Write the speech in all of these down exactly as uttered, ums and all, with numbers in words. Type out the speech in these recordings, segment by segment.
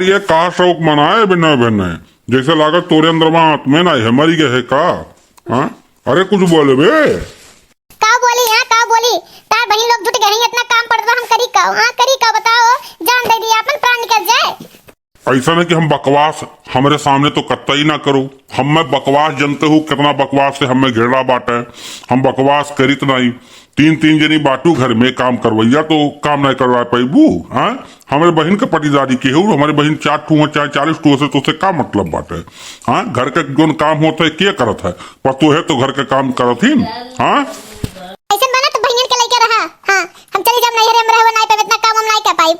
ये का शौक मनाए बिना बिना? जैसे लागत तोरे अंदर में आत्मे नाहीं है, मरी गए है का? हाँ? अरे कुछ बोले बे। का बोली, हाँ, का बोली? तार बहिन लोग जुट गए हैं, इतना काम पड़त बा, हम करी का? हाँ, करी का, बताओ? जान दे दिया, अपन प्राण निकल जाए। ऐसा ना कि हम बकवास, हमरे सामने तो कतई ना करो। हम में बकवास जनते हो, कितना बकवास से हम में घिरड़ा बाटे। हम बकवास करित नाहीं। तीन, तीन जनी बाटू घर में काम करवैया, तो काम नाहीं करवा पाइबू, हाँ? हमरे बहिन के पटीदारी केहू, हमरे बहिन चार ठू हो, चाहे चालीस ठू हो, से तोसे का मतलब बाटे? हाँ, घर के जौन काम होत है, के करत है? पतोहे तो घर के काम करत ही, हाँ? ऐसन बना तो बहिनन के लइके रहा, हाँ, हम चली जाब नैहरे, हम रहबे नाहीं पाइब, इतना काम हम नाहीं कर पाइब।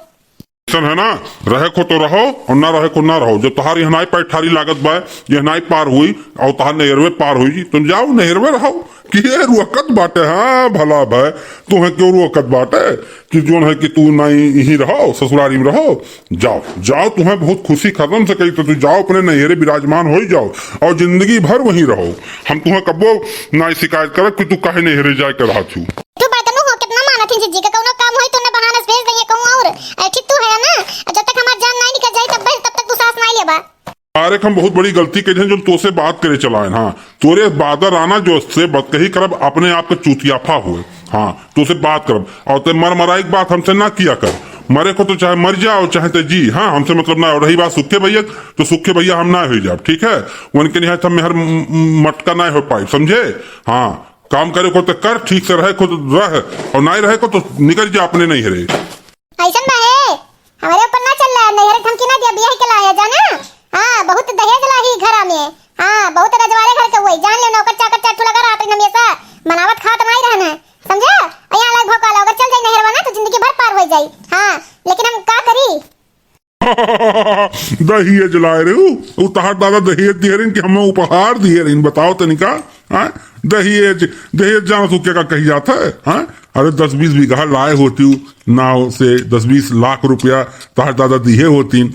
ऐसन है ना, रहे को तो रहो और ना रहे को ना रहो। जब तोहार यहाँ नाहीं पैठारी लागत बा, ये नाहीं पार हुई और तोहार नैहरवे पार हुई, तुम जाओ नैहरवे रहो। कि ये रोकत बाटे, हाँ, भला भाई, तुम्हें क्यों रोकत बाटे? कि जौन है कि तू नाहीं यहीं रहो, ससुरारी में रहो, जाओ, जाओ, तुम्हें बहुत खुशी खत्म से कही, तो तू जाओ, अपने नैहरे विराजमान हो जाओ और जिंदगी भर वहीं रहो। हम तुम्हें कब्बो नाहीं शिकायत करब कि तू काहे नैहरे जाए के रहत हूँ। तू बड़कनू हो, कितना मानत ही जिज्जी के, कौनो काम होई तो न बहाना से भेज देंगे कहूँ और। ऐठी तू है ना, जब तक हमार जान नाहीं निकल जाई, तब, तब तक तू सास नाहीं लेबा। अरे, हम बहुत बड़ी गलती कइले हैं, जो तोसे बात करे चलाएन। हाँ, तोरे बादर आना जो से बतकही करब, अपने आप के चूतियाफा हुए। हाँ, तोसे बात करब और ते मर मराई के बात हमसे ना किया कर। मरे को तो चाहे मर जाओ, चाहे ते जी। हाँ, हमसे मतलब ना। और रही बात सुखे भैया, तो सुखे भैया हम ना हो जाब, ठीक है? उनके निहायत हम मेहर म-, म-, मटका ना हो पाई, समझे? हाँ, काम करे को तो कर, ठीक से रहे को तो रह, और ना रहे को तो निकल जा अपने नैहरे। ऐसन बा है, हमरे ऊपर ना चल रहा है, नैहर धमकी ना दिया, बियाह के लाया जाना। हाँ, बहुत दहेज लाही घरा में। हाँ, बहुत रजवाड़े घर के हुई, जान लेना, ओकर चाकर चाटू लगा रहा हमेशा, मनावत खात नाहीं रहना, समझा? और यहाँ अलग भौकाल, अगर चल जाई नैहरवा ना तो जिंदगी भर पार हो जाई। हाँ, लेकिन हम का करी? दहेज लाए रहे हो, उ तहार दादा दहेज दिए रहिन कि हमें उपहार दिए रहिन, बताओ तनिका। हाँ, दहेज, दहेज जान तू क्या का कही जाता है? हाँ, अरे दस बीस बीघा लाए होती हूँ, नाव से दस बीस लाख रुपया तहार दादा दिए होतीन,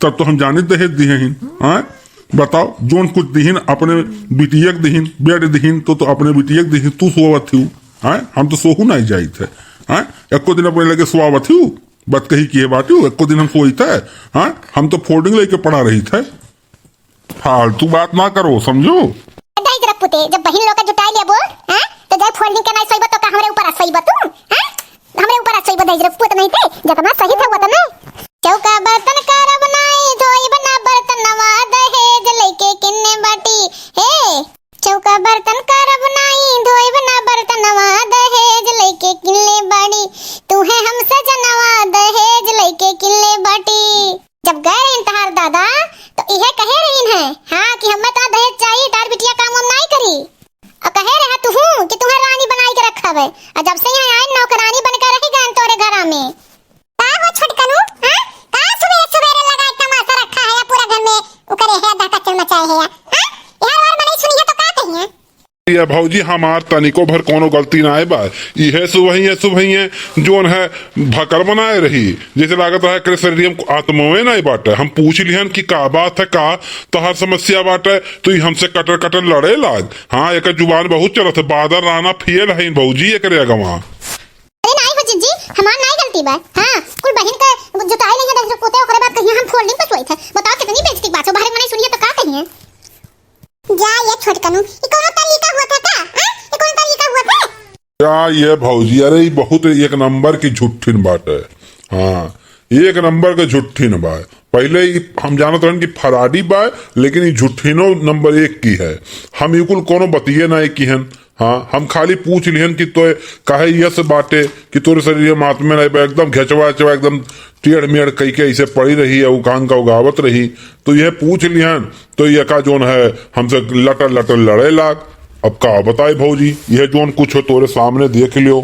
तब तो हम जाने दहेज दिए हैं। हाँ, बताओ, जोन कुछ दिहिन अपने बिटिया के दिहिन, बेड दिहिन तो, तो अपने बिटिया के दिहिन, तू सोवत हूँ। हाँ, हम तो सोहू नाहीं जाइत है। हाँ, एको दिन अपने लगे सोवत हूँ, बात कही किए बाटू, एको दिन हम सोइत है। हाँ, हम तो फोल्डिंग लेके पड़ा रहित है। फालतू बात ना करो, समझो। दहेज रखपुते, जब बहिन लोग के जुटाई लेबो, हैं, तो जब फोल्डिंग के नाहीं सइबो, तो का हमरे ऊपर सइबो तू, हैं? हमरे ऊपर सइबो दहेज रखपुत नाहीं थे, जतना सही था उतना। चौका बर्तन करब नाहीं, धोइब ना बर्तनवा, दहेज लइके किन्ने बाटी, हे। चौका बर्तन करब नाहीं, धोइब ना बर्तनवा, दहेज लइके किन्ने बाटी, तू है हम सजनवा, दहेज लइके किन्ने बाटी। जब गए रहिन तहार दादा, तो इहे कहे रहिन है, हाँ, कि हमें तो दहेज चाहिए, तार बिटिया काम वाम नाहीं करी। और कहे रहा तुहू कि तुम्हें रानी बनाई के रखब है, और जब से यहाँ आए नौकरानी बन के रह गए तोरे घरा में। का हो छोटकनू, हाँ? का सुबेरे सुबेरे लगा के तमाशा रखा है या पूरा घर में उकरे है, दहकचल मचाए है या, हाँ? यार, और मनई सुनिए तो का कहिए? ये भौजी हमार तनिको भर कोनो गलती नाय बा। इहे सुबहिये सुबहिये जोन है भकर बनाए रही, जैसे लागत रहा एकरे शरीर में आत्मावे नाय बाटे। हम पूछ लिहन कि का बात है, का तोहार समस्या बाटे, तो ई हमसे कटर कटर लड़े लाग। हाँ, एकर जुबान बहुत चलत है, बादर राना फेल है भौजी एकरे अगवा। अरे नाय हो जिज्जी, हमार नाय गलती बा। हाँ, कुल बहिन के जुटाए नहीं है दस रुपये, ओकरे बाद कहिए हम फोल्डिंग पे सोई थे। बताओ कितनी बेइज्जती की बात हो, बाहर मनई सुनिए तो का कहिए? जा ये छोटकनू, ई कौनो तरीका हुआ था का? हाँ? ई कौनो तरीका हुआ था? क्या ये भौजी, अरे ई बहुत एक नंबर की झुट्ठिन बाटे। हाँ, एक नंबर के झुट्ठिन बा। पहले ई हम जानत रहन कि फराडी बा, लेकिन ई झुट्ठिनो नंबर एक की है। हम ई कुल कौनो बतिये ना किहन। हाँ, हम खाली पूछ लिहन कि तोय काहे यस बाटे कि तोरे शरीर में आत्मे नहीं बा, एकदम घेचवा एचवा एकदम टेढ़ मेढ़ कई के ऐसे पड़ी रही है, उकांग का उगावत रही। तो यह पूछ लिहन, तो यका जोन है हमसे लटर लटर लड़े लाग। अब का बताई भौजी, यह जोन कुछ हो तोरे सामने देख लियो।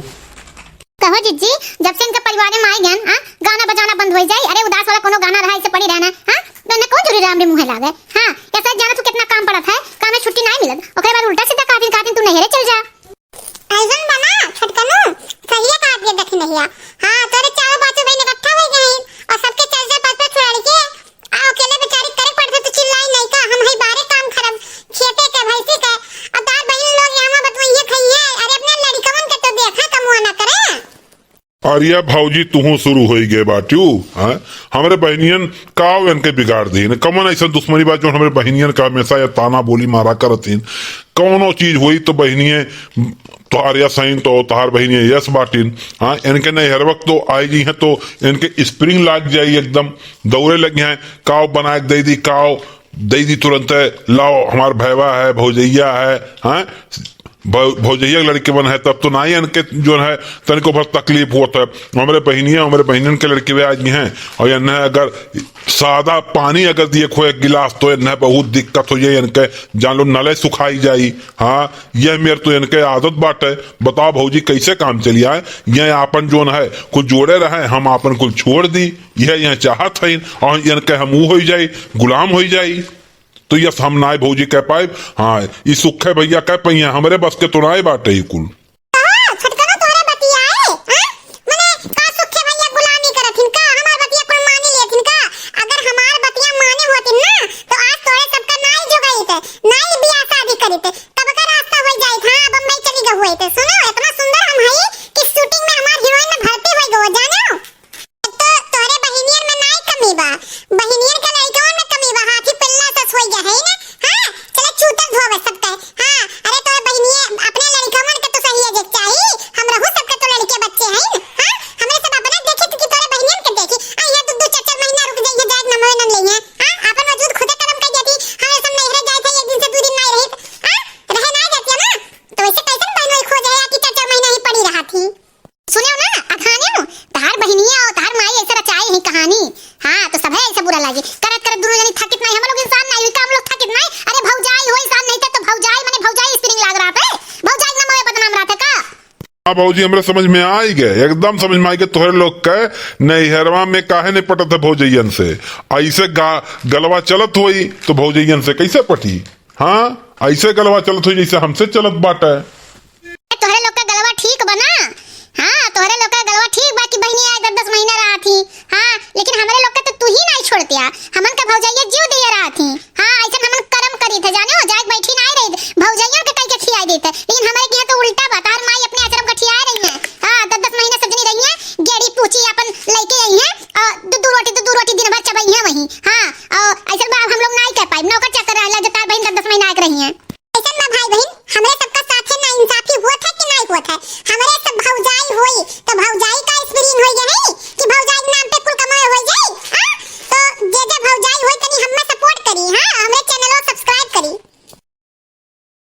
कहो जिज्जी, जब से इनका परिवार में आई गन, हाँ, गाना बजाना बंद हो जाए। अरे उदास वाला कोनो गाना रहा, इसे पड़ी रहना, हाँ, तो इन्हें कौन जरूरी राम रे मुँहे लागे। हाँ, ऐसा जाना तू कितना काम पड़त है, काम में छुट्टी नहीं मिलत, ओकरे बाद उल्टा सीधा कहा दिन, कहा दिन तू नैहरे चल जा। ऐसन बना छोटकनू, सहिए कहा दिए दखिनहिया। हाँ, तोरे चारों पाँचों बहन इकट्ठा हो गए हैं और सबके चार चार पाँच पाँच ठो लड़के, आ अकेले बेचारी करे पड़ते तो चिल्लाई नहीं का, हम ही बारे काम खरब, खेते के, भैंसी के, और तार बहन लोग यहाँ बतवइये खइये। अरे अपने लड़िकवन के तो देखा, कमुआ ना करे। अरे भौजी, तुहूँ शुरू होई गए बाट्यू, हाँ? हमरे बहिनियन का इनके बिगाड़ दीन? कमन ऐसा दुश्मनी बा जो हमरे बहिनियन का हमेशा ये ताना बोली मारा करत हीन? कौनो चीज होई तो बहिनिये तोहार यस हईन, तो तोहार बहिनिये यस बाटिन, हाँ? इनके नैहरवा तो आई जी हैं तो इनके spring लाग जाई, एकदम दौड़े लगी हैं, काव बनाए के दे दी, काव दे दी तुरंत, लाओ हमार भैवा है, भौजैया है, हाँ? भौ-, भौजैया के लड़के बन है, तब तो नाई इनके जो है तनिको भर तकलीफ होत है। हमरे बहिनिया, हमरे बहिनन के लड़के भी आज हैं, और इन्हें अगर सादा पानी अगर दिए को एक गिलास तो इन्हें बहुत दिक्कत हो जाए, इनके जान लो नले सुखाई जाई। हाँ, यह मेर तो इनके आदत बाटे। बताओ भौजी, कैसे काम चली आए? यह आपन जोन है कुछ जोड़े रहे, हम आपन कुल छोड़ दी, यह, यह चाहत है, और इनके हम ऊ हो जाई, गुलाम हो जाई। तो यस हम नाय भौजी कह पाइब। हाँ, ई सुखे भैया कह पइहे, हमरे बस के तो नाय बाटे ई कुल। कहो, छोटकनो तोहरे बतियाए, हाँ? मने, का सुखे भैया गुलामी करथिन का? हमार बतिया कुल मानी लेथिन का? अगर हमार बतिया माने होतिन ना, तो आज तोहरे सबका नाई जोगाइत, नाई बियाह शादी करित, तब का रास्ता होई जाइत, हाँ, बम्बई चली गई होइत। सुनो, इतना सुंदर हम हई कि shooting में हमार heroine में भर्ती होई गई, जानो? एक तो तोहरे बहिनियन में नाई कमी बा, बहिनियन के लड़िकवन में कमी बा, हाथी पिल्ला सस होई गया है ना। हाँ, चले चूतर धोवे सबके। हाँ, अरे तोहरे बहिनिये अपने लड़िकवन के तो सही है जे चाही, हम रहू सबके तो लड़के बच्चे हैं ना। हाँ, हमरे सब अपने देखे कि तोहरे बहिनियन के देखी। आ, ये दू दू चार चार महीना रुक जाइए, जाए नमवे नम लेइए। हाँ, आपन वजूद खुदे खत्म कर देती, हमरे सब नैहरे जाए थे, एक दिन से दू दिन नाई रही। हाँ, रहे ना जाती है ना, तो वैसे कैसन बहनोई खोज है कि चार चार महीना ही पड़ी रहा थी। सुनेउ ना, अखानेउ, तहार बहिनिया और तहार माई ऐसे रचाई ही कहानी। हाँ, तो सभे ऐसे बुरा लागी। करत करत दुनो जनी थकित नाई, हम लोग इंसान नाई हुई का, हम लोग थकित नाई? अरे भौजाई हो इंसान नहीं थे तो भौजाई मने भौजाई spring लाग रहा थे, भौजाई के नाम में बदनाम रहा थे का? हाँ भौजी, हमरे समझ में आई गए, एकदम समझ में आई गए। तोहरे लोग के नैहरवा में काहे नहीं पटत है भौजैयन से? ऐसे गा-, गलवा चलत होई तो भौजैयन से कैसे पटी? हाँ, ऐसे गलवा चलत होई जैसे हमसे चलत बाटे। ए, तोहरे लोग का गलवा ठीक बा ना? हाँ, तोहरे लोग का गलवा ठीक बा कि बहिनिया दस दस महीना रहा थी। हाँ,